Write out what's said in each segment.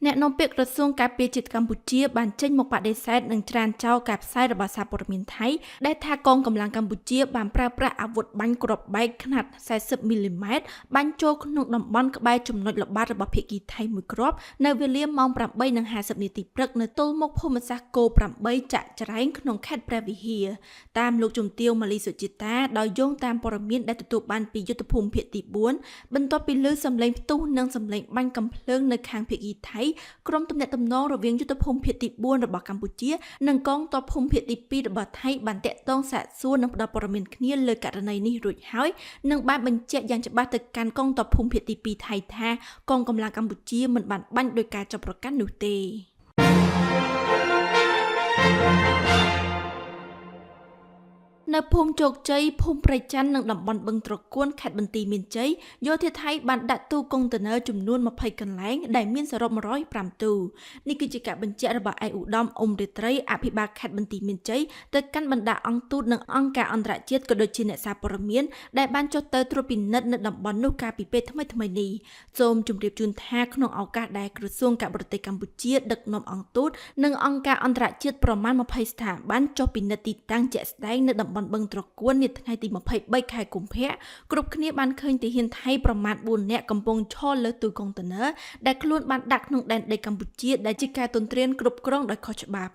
អ្នកនាំពាក្យក្រសួងការពារជាតិកម្ពុជាបានចេញមកបដិសេធនិងច្រានចោលការផ្សាយរបស់សារព័ត៌មានថៃដែលថាកងកម្លាំងកម្ពុជាបានប្រើប្រាស់អាវុធបាញ់គ្រាប់បែកខ្នាត40មីលីម៉ែត្របាញ់ចូលក្នុងតំបន់ក្បែរចំណុចល្បាតរបស់ភាគីថៃមួយគ្រាប់នៅវេលាម៉ោង8:50នាទីព្រឹកនៅទល់មុខភូមិសាស្ត្រគោ8ចាក់ច្រែងក្នុងខេត្តព្រះវិហារតាមលោកជំទាវម៉ាលីសុជាតាដោយយោងតាមព័ត៌មានដែលទទួលបានពីយុទ្ធភូមិភាគទី4បន្ទាប់ពីឮសំឡេងផ្ទុះនិងសំឡេងបាញ់កាំភ្លើងនៅខាងភាគីថៃក្រុមទំនាក់ទំនងរវាងយុទ្ធភូមិភាគទី4របស់កម្ពុជានិងកងទ័ពភូមិភាគទី2របស់ថៃបានតាក់ទងសាកសួរនិងផ្ដល់ព័ត៌មានគ្នាលើករណីនេះរួចហើយនិងបានបញ្ជាក់យ៉ាងច្បាស់ទៅកាន់កងទ័ពភូមិភាគទី2ថៃថាកងកម្លាំងកម្ពុជាមិនបានបាញ់ដោយការចោទប្រកាន់នោះទេនៅភូមិជោគជ័យភូមិព្រៃច័ន្ទនិងតំបន់បឹងត្រកួនខេត្តបន្ទាយមានជ័យយោធាថៃបានដាក់ទូកុងតឺន័រចំនួន20កន្លែងដែលមានសរុប105ទូនេះគឺជាការបញ្ជាក់របស់ឯកឧត្តមអ៊ុំរាត្រីអភិបាលខេត្តបន្ទាយមានជ័យទៅកាន់បណ្ដាអង្គទូតនិងអង្គការអន្តរជាតិក៏ដូចជាអ្នកសារព័ត៌មានដែលបានចុះទៅត្រួតពិនិត្យនៅតំបន់នោះកាលពីពេលថ្មីៗនេះសូមជម្រាបជូនថាក្នុងឱកាសដែលក្រសួងការបរទេសកម្ពុជាដឹកនាំអង្គទូតនិងអង្គការអន្តរជាតិប្រមាណ20ស្ថាប័នចុះពិនិត្យទីតាំងជាក់ស្ដែងនៅតំបន់បឹងត្រកួននាថ្ងៃទី23ខែកុម្ភៈគ្រប់គ្នាបានឃើញទាហានថៃប្រមាណ4នាក់កំពុងឈរលើទូកុងតឺន័រដែលខ្លួនបានដាក់ក្នុងដែនដីកម្ពុជាដែលជាការទន្ទ្រានគ្រប់គ្រងដោយខុសច្បាប់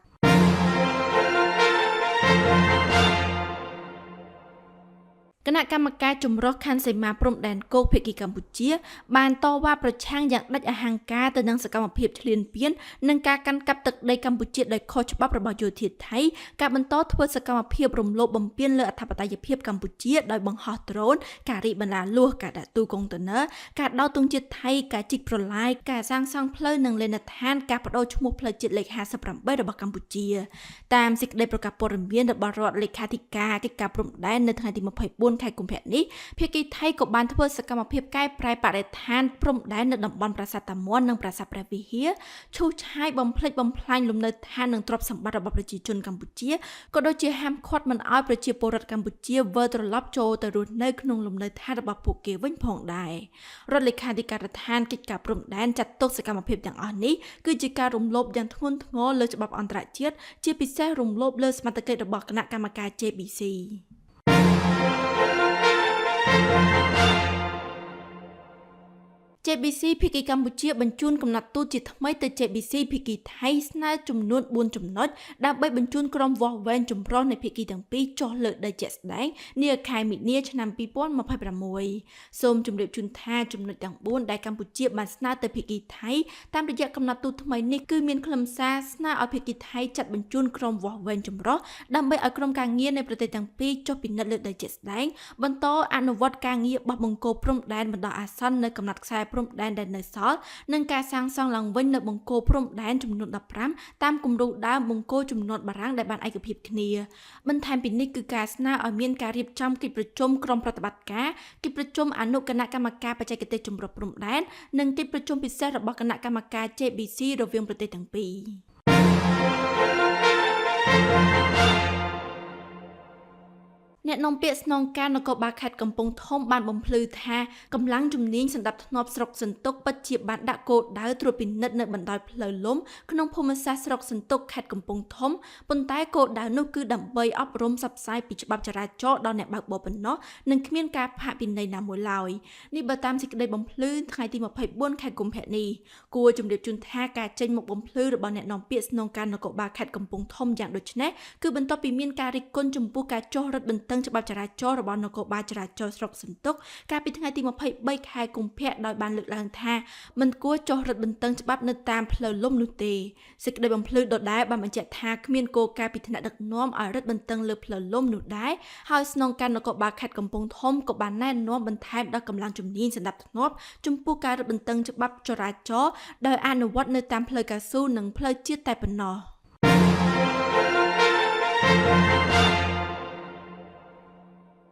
គណៈកម្មការចម្រុះខណ្ឌសីមាព្រំដែនគោកភាគីកម្ពុជាបានតវ៉ាប្រឆាំងយ៉ាងដាច់អហង្ការទៅនឹងសកម្មភាពឈ្លានពាននិងការកាន់កាប់ទឹកដីកម្ពុជាដោយខុសច្បាប់របស់យោធាថៃការបន្តធ្វើសកម្មភាពរំលោភបំពានលើអធិបតេយ្យភាពកម្ពុជាដោយបង្ហោះដ្រូនការរីកបន្លាលួសការដាក់ទូកុងតឺន័រការដោតទង់ជាតិថៃការជីកប្រឡាយការសាងសង់ផ្លូវនិងលេណដ្ឋានការបដូរឈ្មោះផ្លូវជាតិលេខ58របស់កម្ពុជាតាមសេចក្តីប្រកាសព័ត៌មានរបស់រដ្ឋលេខាធិការកិច្ចការព្រំដែននៅថ្ងៃទី24ខែកុម្ភៈនេះភាគីថៃក៏បានធ្វើសកម្មភាពកែប្រែបរិស្ថានព្រំដែននៅតំបន់ប្រាសាទតាមាន់និងប្រាសាទព្រះវិហារឈូសឆាយបំផ្លិចបំផ្លាញលំនៅឋាននិងទ្រព្យសម្បត្តិរបស់ប្រជាជនកម្ពុជាក៏ដូចជាហាមឃាត់មិនឲ្យប្រជាពលរដ្ឋកម្ពុជាវិលត្រឡប់ចូលទៅរស់នៅក្នុងលំនៅឋានរបស់ពួកគេវិញផងដែររដ្ឋលេខាធិការដ្ឋានកិច្ចការព្រំដែនចាត់ទុកសកម្មភាពទាំងអស់នេះគឺជាការរំលោភយ៉ាងធ្ងន់ធ្ងរលើច្បាប់អន្តរជាតិជាពិសេសរំលោភលើសមត្ថកិច្ចរបស់គណៈកម្មការ JBC JBC ភាគីកម្ពុជាបញ្ជូនកំណត់ទូតជាថ្មីទៅ JBC ភាគីថៃស្នើចំនួន4ចំណុចដើម្បីបញ្ជូនក្រុមវាស់វែងចម្រុះនៃភាគីទាំងពីរចុះលើដីជាក់ស្ដែងនាខែមីនាឆ្នាំ2026សូមជម្រាបជូនថាចំណុចទាំង4ដែលកម្ពុជាបានស្នើទៅភាគីថៃតាមរយៈកំណត់ទូតថ្មីនេះគឺមានខ្លឹមសារស្នើឲ្យភាគីថៃចាត់បញ្ជូនក្រុមវាស់វែងចម្រុះដើម្បីឲ្យក្រុមការងារនៃប្រទេសទាំងពីរចុះពិនិត្យលើដីជាក់ស្ដែងបន្តអនុវត្តការងារបោះបង្គោលព្រំដែនបណ្ដោះអាសន្ននៅកំណត់ខ្សែព្រំដែនដែលនៅសល់និងការសាងសង់ឡើងវិញនៅបង្គោលព្រំដែនចំនួន15តាមគំរូដើមបង្គោលចំនួនបារាំងដែលបានឯកភាពគ្នាបន្ថែមពីនេះគឺការស្នើឲ្យមានការរៀបចំកិច្ចប្រជុំក្រុមប្រតិបត្តិការកិច្ចប្រជុំអនុគណៈកម្មការបច្ចេកទេសចម្រុះព្រំដែននិងកិច្ចប្រជុំពិសេសរបស់គណៈកម្មការ JBC រវាងប្រទេសទាំងពីរអ្នកនាំពាក្យស្នងការនគរបាលខេត្តកំពង់ធំបានបំភ្លឺថាកម្លាំងជំនាញសណ្ដាប់ធ្នាប់ស្រុកសន្ទុកពិតជាបានដាក់គោលដៅត្រួតពិនិត្យនៅបណ្ដោយផ្លូវលំក្នុងភូមិសាស្ត្រស្រុកសន្ទុកខេត្តកំពង់ធំប៉ុន្តែគោលដៅនោះគឺដើម្បីអប់រំផ្សព្វផ្សាយពីច្បាប់ចរាចរណ៍ដល់អ្នកបើកបរប៉ុណ្ណោះនិងគ្មានការផាកពិន័យណាមួយឡើយនេះបើតាមសេចក្តីបំភ្លឺថ្ងៃទី24ខែកុម្ភៈនេះគួរជម្រាបជូនថាការចេញមកបំភ្លឺរបស់អ្នកនាំពាក្យស្នងការនគរបាលខេត្តកំពង់ធំយ៉ាងដូចនេះគឺបន្ទាប់ពីមានការរិះគន់ចំពោះការចុះរឹតបន្តឹងច្បាប់ចរាចរណ៍របស់នគរបាលចរាចរណ៍ស្រុកសន្ទុកកាលពីថ្ងៃទី23ខែកុម្ភៈដោយបានលើកឡើងថាមិនគួរចុះរឹតបន្តឹងច្បាប់នៅតាមផ្លូវលំនោះទេសេចក្តីបំភ្លឺដដែលបានបញ្ជាក់ថាគ្មានគោលការណ៍ពីថ្នាក់ដឹកនាំឲ្យរឹតបន្តឹងលើផ្លូវលំនោះដែរហើយស្នងការនគរបាលខេត្តកំពង់ធំក៏បានណែនាំបន្ថែមដល់កម្លាំងជំនាញសណ្ដាប់ធ្នាប់ចំពោះការរឹតបន្តឹងច្បាប់ចរាចរណ៍ដោយអនុវត្តនៅតាមផ្លូវកៅស៊ូនិងផ្លូវជាតិតែប៉ុណ្ណោះ។